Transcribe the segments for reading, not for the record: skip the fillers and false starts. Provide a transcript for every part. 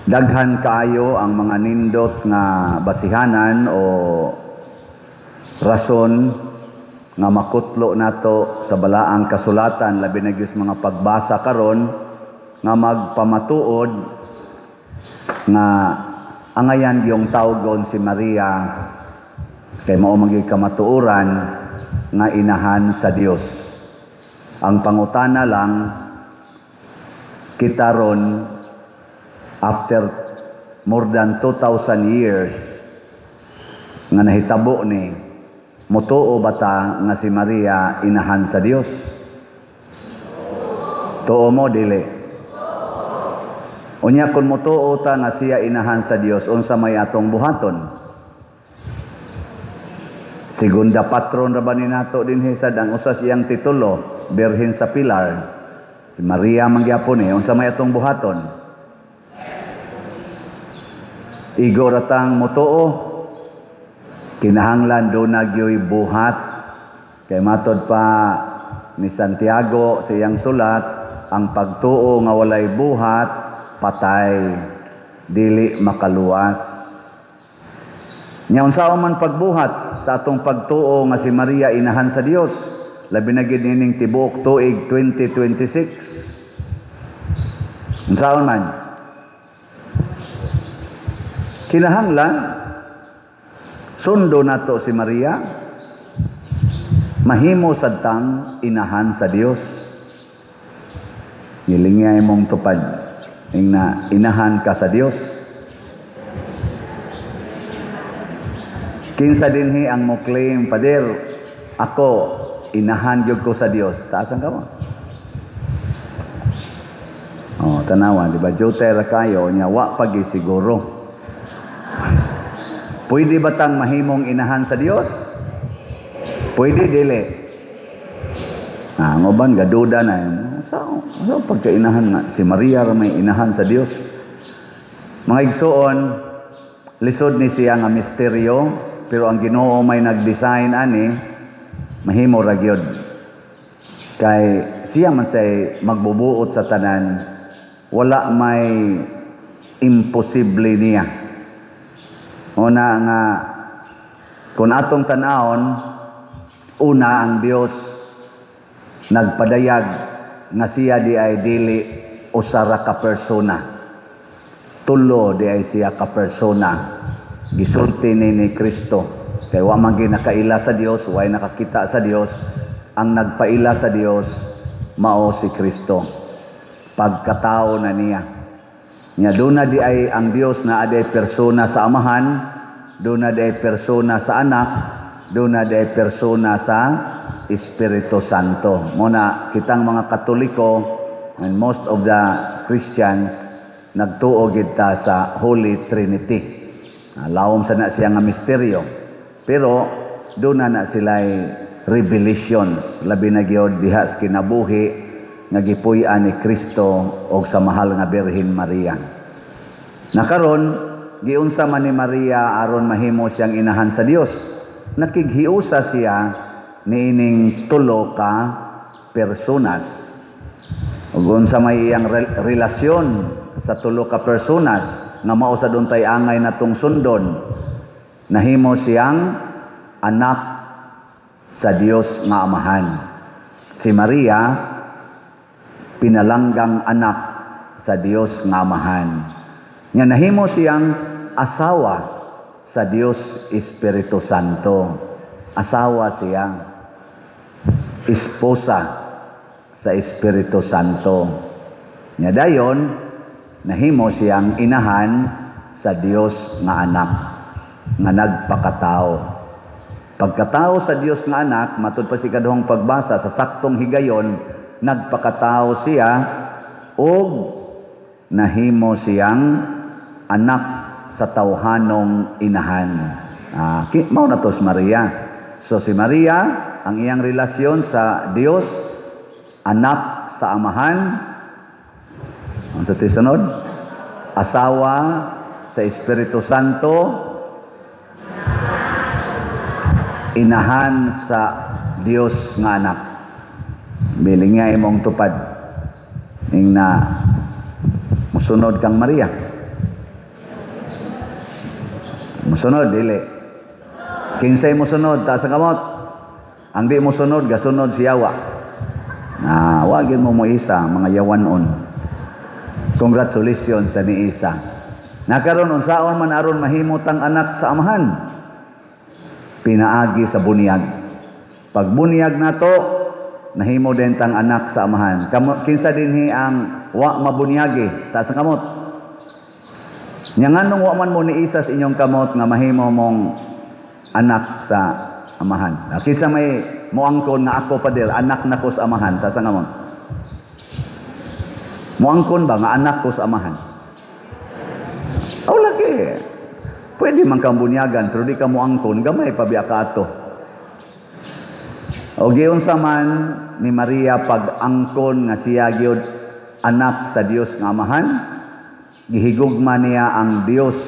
Daghan kaayo ang mga nindot nga basihanan o rason nga makutlo nato sa balaang kasulatan, labi na gyud sa mga pagbasa karon, nga magpamatuod nga angayan yung tawgon si Maria kay mao man gyud kamatuoran nga inahan sa Dios. Ang pangutana lang, kita ron, after more than 2,000 years nga nahitabo ni, mutuo ba ta nga si Maria inahan sa Dios? Tuo mo, dili? Unya kung mutuo ta nga siya inahan sa Dios, unsa may atong buhaton? Segunda patron ra ba ni nato dinhi sad ang usa siyang titulo, Birhen sa Pilar. Si Maria man gyapon eh, unsa may atong buhaton? Igo ra tang mutuo, kinahanglan duna gyoy buhat. Kay matod pa ni Santiago sa iyang sulat, ang pagtuo nga walay buhat, patay, dili makaluwas. Nya unsa man pagbuhat sa atong pagtuo nga si Maria inahan sa Dios, labi na gid nining tibuok tuig 2026? Unsaon man? Kinahanglan sundo nato si Maria, mahimo sadtang inahan sa Dios. Nilingya imong tupad ing na inahan ka sa Dios. Kinsa dinhi ang mo claim, "Pader, ako inahan gyud ko sa Dios"? Taasan ka mo. Oh, tanawa, di ba? Jote ra kayo nya wa pa siguro. Pwede ba tang mahimong inahan sa Dios? Pwede, dili? Ah, ang uban gaduda na. Sa pagkainahan nga si Maria ra may inahan sa Dios. Mga igsuon, lisod ni siya nga misteryo, pero ang Ginoo may nag-design ani, mahimo ra gyud. Kay siya man say magbubuot sa tanan, wala may imposible niya. Una nga kung atong tan-awon, una ang Dios nagpadayag nga siya di ay dili usa ra ka persona. Tulo di ay siya ka persona. Gisulti ni Kristo. Kay wa man gyud nakaila sa Dios, way nakakita sa Dios. Ang nagpaila sa Dios mao si Kristo. Pagkatao na niya. Nya duna di ay ang Dios na aday persona sa Amahan, duna di ay persona sa Anak, duna di ay persona sa Espiritu Santo. Muna kitang mga Katoliko and most of the Christians nagtuo gid ta sa Holy Trinity. Lawom sa na siya nga misteryo. Pero duna na sila'y revelations, labi na gyud diha sa kinabuhi nga gipuy-an ni Kristo og sa mahal nga Birhen Maria. Nakaron, giunsa man ni Maria aron mahimo siyang inahan sa Dios? Nakighiusa siya niining tulo ka personas. Ug unsa may iyang relasyon sa tulo ka personas nga mao sa duntay angay natong sundon? Nahimo siyang anak sa Dios nga Amahan. Si Maria pinalanggang anak sa Dios nga Amahan. Nga nahimo siyang asawa sa Dios Espiritu Santo. Asawa siya. Esposa sa Espiritu Santo. Nya dayon nahimo siyang inahan sa Dios nga Anak nga nagpakatao. Pagkatao sa Dios nga Anak, matud pa si kaduhang pagbasa, sa saktong higayon nagpakatao siya og nahimo siyang anak sa tawhanong inahan. Ah, mao na to si Maria. So si Maria, ang iyang relasyon sa Dios, anak sa Amahan, ang sa tisunod, asawa sa Espiritu Santo, inahan sa Dios nga Anak. Biling nga imong tupad ing na musunod kang Maria. Musunod, dili? Kinsay mosunod, taas ang kamot. Ang di mosunod, gasunod si yawa. Na, wa gyud mo moisa, mga yawanon. Congratulations sa niisa. Nakaron, unsaon man aron mahimo tang anak sa Amahan? Pinaagi sa bunyag. Pag bunyag nato, nahimo din tang anak sa Amahan. Kinsa dinhi ang wa mabunyagi? Taas ang kamot. Nya nganong wa man mo niisa sa inyong kamot nga mahimo mong anak sa Amahan? Ah, kinsa may moangkon nga ako, Pader, anak na ko sa Amahan? Taas ang kamot. Moangkon ba nga anak ko sa Amahan? Aw lagi. Pwede man kang bunyagan pero di ka moangkon, gamay pa biya ka ato. O giunsa man ni Maria pag-angkon nga siya gyud anak sa Dios nga Amahan? Gihigugma niya ang Dios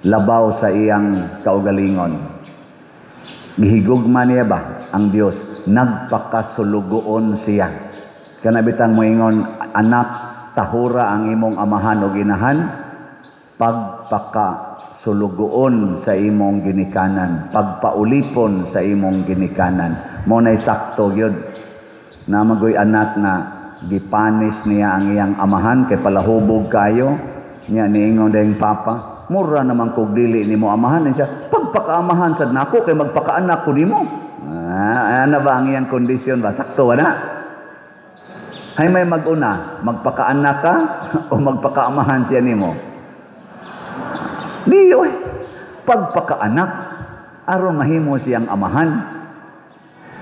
labaw sa iyang kaugalingon. Gihigugma niya ba ang Dios? Nagpakasulugoon siya. Kana bitang moingon, "Anak, tahura ang imong amahan o ginahan," pagpakasulugoon sa imong ginikanan, pagpaulipon sa imong ginikanan. Mao nay sakto gyud. Na magoy anak nga gipanis niya ang iyang amahan kay palahubog kayo niya. Niingon dayong papa, "Mura naman kog dili nimo amahan." Niya siya, "Pagpakaamahan sad nako kay magpakaanak ko nimo." Ah, ano ba ang iyang kondisyon ba? Sakto ba na? Hay, may mag-una, magpakaanak ka o magpakaamahan siya nimo? Di oy. Pagpakaanak aron mahimo siyang amahan.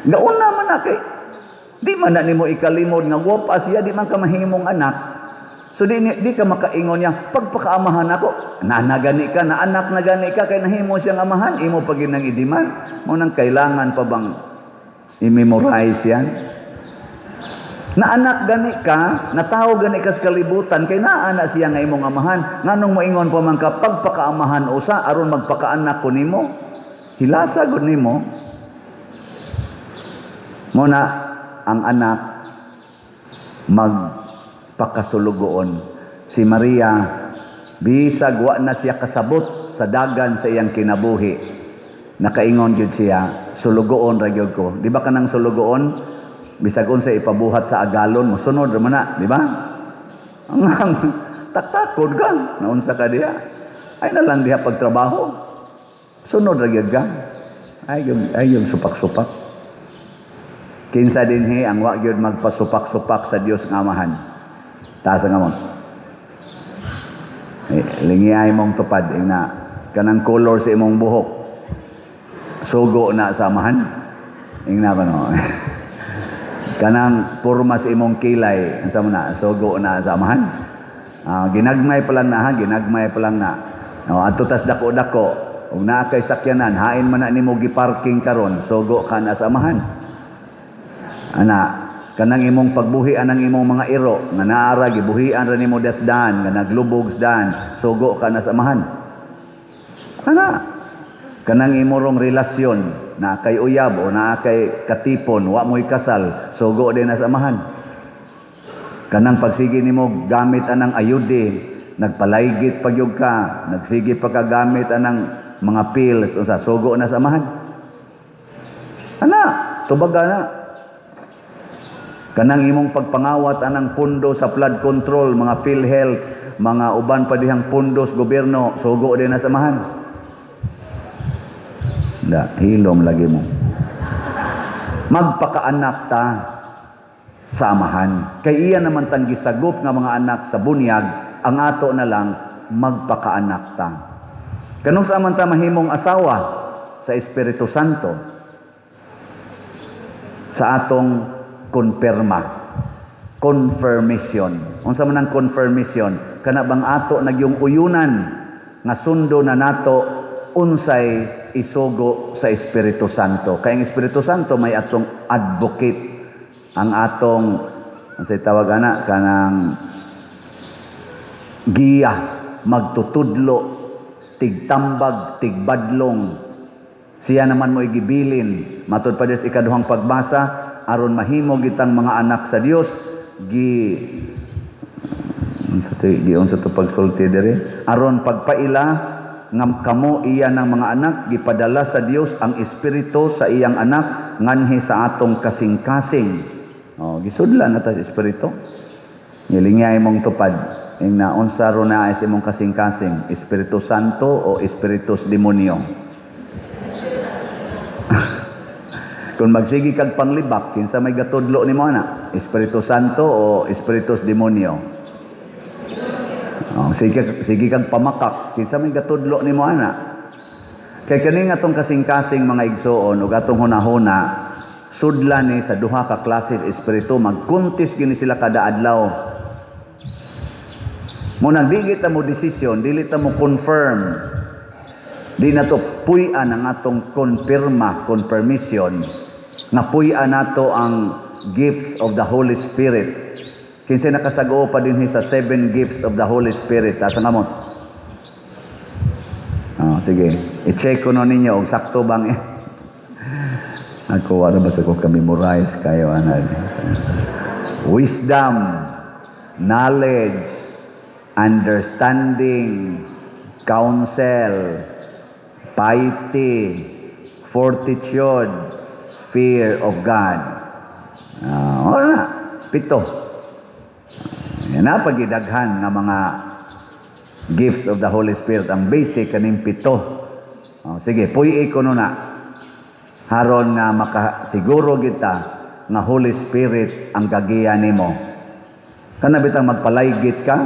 Gauna man na kay di man na nimo ikalimod nga gwapa siya, di man ka mahimong anak. So di ka makaingon niya, "Pagpakaamahan ako," na gani ka, na anak na gani ka kay nahimo siyang amahan, imo pa gyud nang idiman. Mao nang kailangan pa bang i-memorize yan? Na anak gani ka, na tao gani ka sa kalibutan kay naa na siya nga imong amahan. Nganong moingon pa man ka, "Pagpakaamahan usa aron magpakaanak ko nimo"? Hilasa gud nimo. Mao na ang anak magpakasulugoon. Si Maria, bisag wa na siya kasabot sa dagan sa iyang kinabuhi, nakaingon gyud siya, "Sulugoon ra gyud ko." Di ba kanang sulugoon, bisag unsa ipabuhat sa agalon, mosunod ra man na, di ba? Ang taktakod ka, naunsa ka diha. Ay na lang diha pagtrabaho. Sunod ra gyud ka. Ay yung supak-supak. Kinsa dinhi ang wa gyud magpasupak-supak sa Dios nga Amahan? Taas ang kamot. Eh, lingiay mong tupad ina kanang color sa imong buhok. Sugo na sa Amahan. Ingna ba no? Kanang porma sa imong kilay, unsa man na, sugo na sa Amahan. Ah, ginagmay pa lang na ha, ginagmay pa lang na. No, adto tas dako-dako, ug naa kay sakyanan, hain man na nimo giparking karon, sugo ka na sa Amahan. Ana, kanang imong pagbuhi anang imong mga iro nga naara gibuhian ra nimo dasdan nga naglubog dan, sugo ka na sa Amahan. Ana, kanang imong relasyon na kay uyab o naa kay katipon, wa mo'y kasal, sugo din na sa Amahan. Kanang pagsige nimo gamit anang ayude, nagpalaygit pa gyud ka, nagsige pa ka gamit anang mga pills, unsa, sugo na sa Amahan. Ana, tubaga na. Kanang imong pagpangawat anang pundo sa flood control, mga PhilHealth, mga uban pa dihang pundos gobyerno, sugo din na sa Amahan. Da, hilom lagi mo. Magpakaanak ta sa Amahan. Kay iya naman tang gisagop nga mga anak sa bunyag, ang ato na lang magpakaanak ta. Kanus-a man ta mahimong asawa sa Espiritu Santo? Sa atong konperma, confirmation. Unsa man ang confirmation? Kana bang ato nagyung uyunan nga sundo na nato unsay isugo sa Espiritu Santo. Kay ang Espiritu Santo may atong advocate, ang atong, unsay tawag ana, kanang giya, magtutudlo, tigtambag, tigbadlong. Siya naman mo igibilin. Matod pa sa ikaduhang pagbasa, aron mahimo gitang mga anak sa Dios, gi unsa to, gi unsa to pagsulti diri, aron pagpaila Nga kamo iya ng mga anak, gipadala sa Dios ang Espiritu sa iyang anak nganhi sa atong kasing-kasing. Oh, gisudlan na ta sa Espiritu. Nilingya imong tupad. Ing na unsa ro na sa imong kasing-kasing, Espiritu Santo o Espiritus Demonyo? Kung magsige kag panglibak, kinsa may gatudlo nimo ana? Espiritu Santo o Espiritus Demonyo? Oh, sige, sige kag pamakak, kinsa may gatudlo nimo ana? Kay kani nga atong kasing-kasing, mga igsoon, ug atong hunahuna, sudlan ni sa duha ka klase espiritu, magkuntis gini sila kada adlaw. Mo nang di kita mo desisyon, dili ta mo confirm. Di na to puy-an ang atong konfirma, confirmation, nga puy-an nato ang gifts of the Holy Spirit. Kinsa nakasag-o pa dinhi sa seven gifts of the Holy Spirit? Asa nga mo? Oh, sige. I-check ko no ninyo og sakto bang ako wala ba sa ko ka-memorize kayo ana. Wisdom, knowledge, understanding, counsel, piety, fortitude, fear of God. Ah, uh, na, pito. Yan na pagidaghan nga mga gifts of the Holy Spirit. Ang basic kaning pito. Oh, sige, puy ko no na. Haron nga makasiguro kita nga Holy Spirit ang gagiya nimo. Kana bitang magpalaygit ka,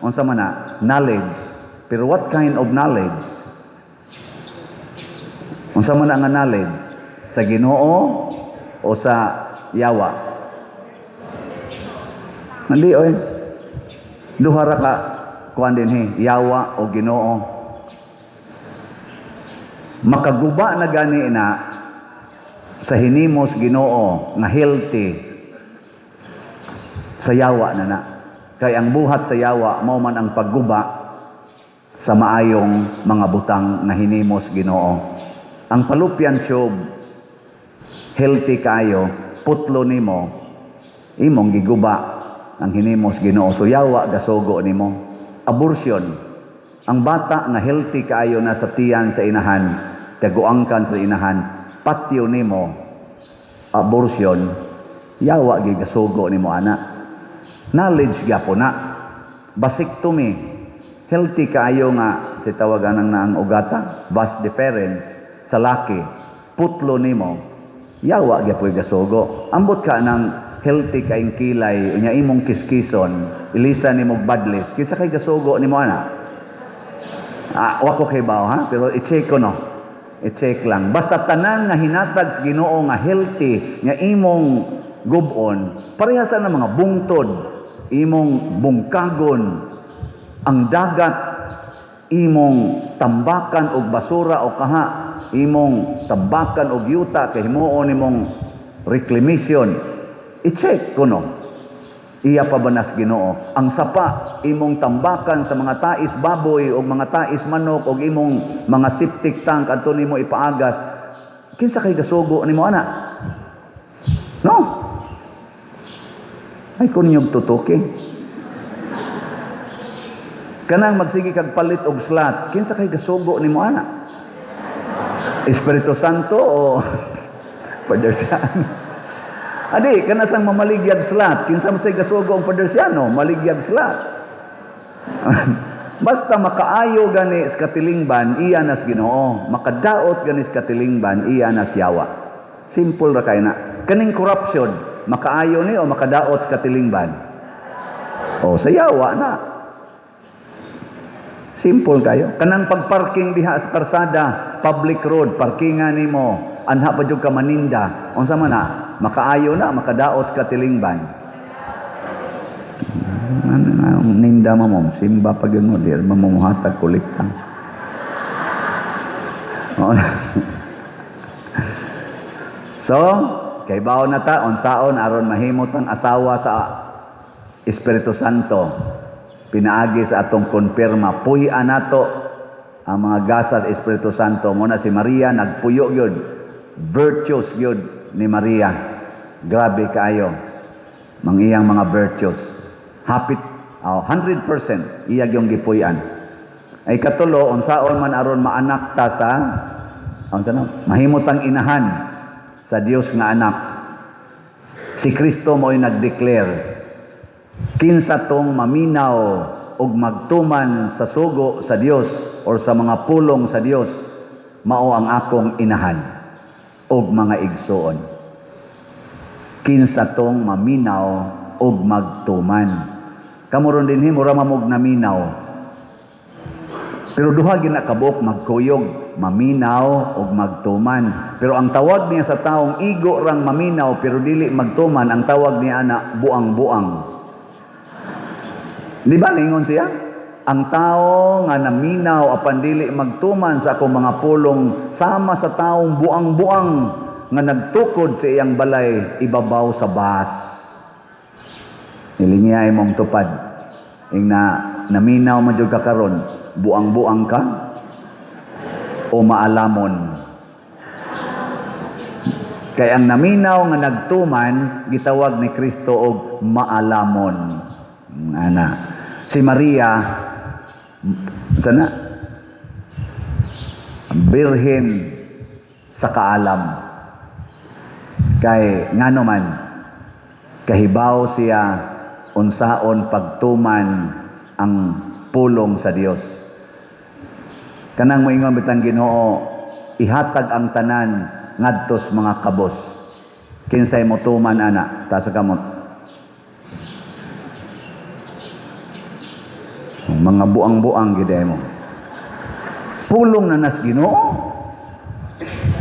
unsa man na? Knowledge. Pero what kind of knowledge? Unsa man na nga knowledge? Sa Ginoo o sa yawa? Hindi oy. Duha ra ka kuan dinhi, yawa o Ginoo. Makaguba na gani na sa hinimos Ginoo nga healthy, sa yawa na na. Kay ang buhat sa yawa mao man ang pagguba sa maayong mga butang nga hinimos Ginoo. Ang fallopian tube healthy kayo, putlo nimo, imong giguba ang hinimos Ginoo. So yawa gasugo nimo. Abortion. Ang bata nga healthy kaayo na sa tiyan sa inahan, taguangkan sa inahan, patyo nimo, abortion, yawa gigasugo nimo ana. Knowledge gyapon na. Vasectomy. Healthy kaayo nga si tawagan na ang ugata, vas deferens sa laki, putlo nimo, yawa gyapoy gasugo. Ambot ka ng healthy kaing kilay, unya imong kiskison, ilisa nimo badlis, kinsa kay gasugo nimo ana? Ah, wa ko kay ha, pero i-check ko no. I-check lang. Basta tanan nga hinatag sa Ginoo nga healthy nga imong gubon, pareha sa na mga bungtod, imong bungkagon, ang dagat, imong tambakan og basura o kaha, imong tambakan og yuta kay himuon nimong reclamation. I-check ko no. Iya pa ba nas Ginoo? Ang sapa imong tambakan sa mga tais baboy o mga tais manok o imong mga septic tank adto nimo ipaagas. Kinsa kay gasugo nimo ana? No. Ay kunyog tutuki. Kanang magsige kag palit og slot, kinsa kay gasugo nimo ana? Espiritu Santo o Padersiano? Adi, kana sang mamaligyag slot, kinsa man say gasugo ang Padersiano, maligyag slot. Basta makaayo gani sa katilingban, iya nas Ginoo. Makadaot gani sa katilingban, iya nas yawa. Simple ra kay na. Kaning corruption, makaayo ni o makadaot sa katilingban? O sa yawa na. Simple kayo. Kanang pagparking diha sa karsada, public road, parkingan nimo, anha pa jud ka maninda. Unsa man na? Makaayo na, makadaot sa katilingban. Ano, ninda mo mo, simba pa gyud mo, di ba mo muhatag kolekta. Oo na. So, kay bawo na ta unsaon aron mahimot ang asawa sa Espiritu Santo. Pinaagi sa atong konpirma, puy-an nato ang mga gasas Espiritu Santo. Muna si Maria nagpuyo gyud. Virtues gyud ni Maria. Grabe kaayo. Mang iyang mga virtues. Hapit, oh, 100% iya gyung gipuy-an. Ay katulo, unsaon man aron maanak ta sa unsa na, mahimo tang inahan sa Dios nga anak. Si Kristo mo'y nag-declare, "Kinsa tong maminaw ug magtuman sa sugo sa Dios or sa mga pulong sa Dios, mao ang akong inahan ug mga igsuon." Kinsa tong maminaw ug magtuman. Kamo ron dinhi, mura mamog naminaw. Pero duha gina kabuok magkuyog, maminaw ug magtuman. Pero ang tawag niya sa taong igo rang maminaw pero dili magtuman, ang tawag niya ana buang-buang. Di ba ningon siya? "Ang tao nga naminaw apan dili magtuman sa akong mga pulong, sama sa taong buang-buang nga nagtukod sa iyang balay ibabaw sa bas." Nilingi ay mong tupad. Ing na naminaw man jud ka karon, buang-buang ka o maalamon? Kay ang naminaw nga nagtuman, gitawag ni Kristo og maalamon. Ana. Si Maria sana birhen sa kaalam. Kay ngano man, kahibaw siya unsaon pagtuman ang pulong sa Dios. Kanang moingon bitang Ginoo, "Ihatag ang tanan ngadtos mga kabos." Kinsay motuman ana? Taas sa kamot. Mga buang-buang gid mo. Pulong na nas Ginoo.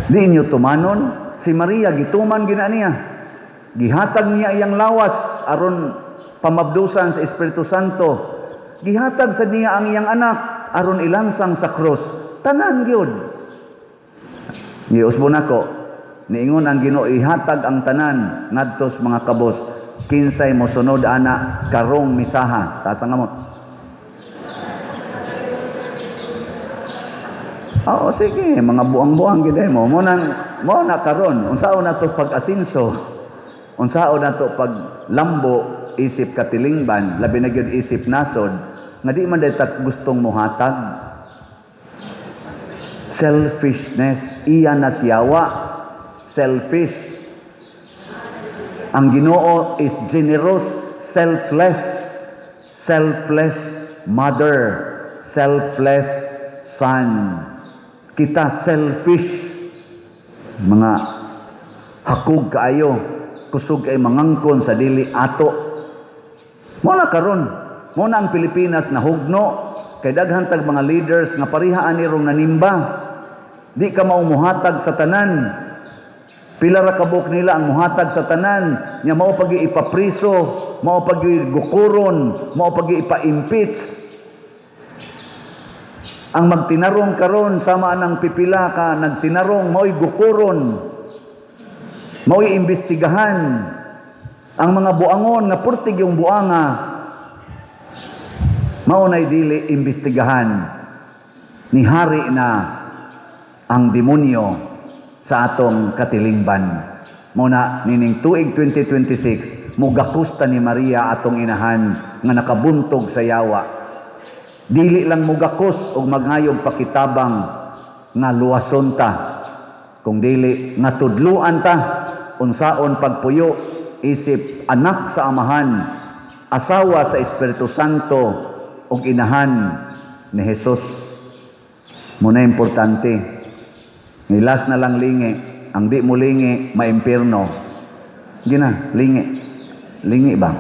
Di inyo tumanon. Si Maria, gituman gina niya. Gihatag niya iyang lawas aron pamabdusan sa Espiritu Santo. Gihatag sa niya ang iyang anak aron ilansang sa krus. Tanan gyud. Giusbon nako. Niingon ang Ginoo, "Ihatag ang tanan ngadtos mga kabos." Kinsay mosunod ana karong misaha? Taas ang kamot. Oo, sige, mga buang-buang gid mo. Mo nang mo na karon, unsaon na to pag-asinso? Unsaon na to paglambo isip katilingban, labi na gyud isip nasod nga di man dayta gustong mohatag. Selfishness, iya na siyawa. Selfish. Ang Ginoo is generous, selfless. Selfless mother, selfless son. Kita selfish. Mga hakog kaayo, kusog kay mangangkon sa dili ato. Mo na karon, mo na ang Pilipinas nahugno kay daghan tag mga leaders nga pareha ani rong nanimba. Di ka mao muhatag sa tanan. Pila ra kabuk nila ang muhatag sa tanan nya mao pagi ipapriso, mao pagi gukuron, mao pagi ipa-impeach. Ang magtinarong karon sama nang pipila ka nagtinarong, mao'y gukuron. Mao'y imbestigahan. Ang mga buangon nga purtig yung buanga, mao na'y dili imbestigahan. Nihari na ang demonyo sa atong katilingban. Mao na nining tuig 2026, mugakos ta ni Maria atong inahan nga nakabuntog sa yawa. Dili lang mugakos og magngayog pakitabang nga luwason ta, kung dili nga tudluan ta unsaon pagpuyo isip anak sa Amahan, asawa sa Espiritu Santo ug inahan ni Jesus. Muna importante. Ni last na lang, lingi. Ang di mo lingi, maimpirno. Gina, lingi. Lingi ba?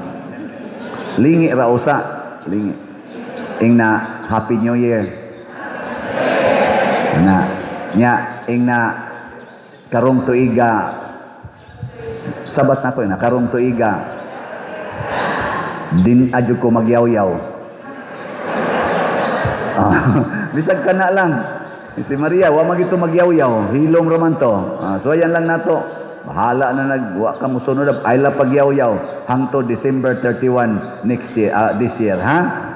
Lingi ra usa. Lingi. Ing na, Happy New Year. Na, nya, ing na, karong tuiga, sabat na ko, na karong tuiga, din adyo ko magyaw-yaw. Ah, bisag ka na lang. Si Maria, wa magito magyaw-yaw. Hilom raman to. Ah, so ayan lang nato. Bahala na nag wa ka mosunod, ay la pagyaw-yaw hangtod December 31 next year, this year, ha?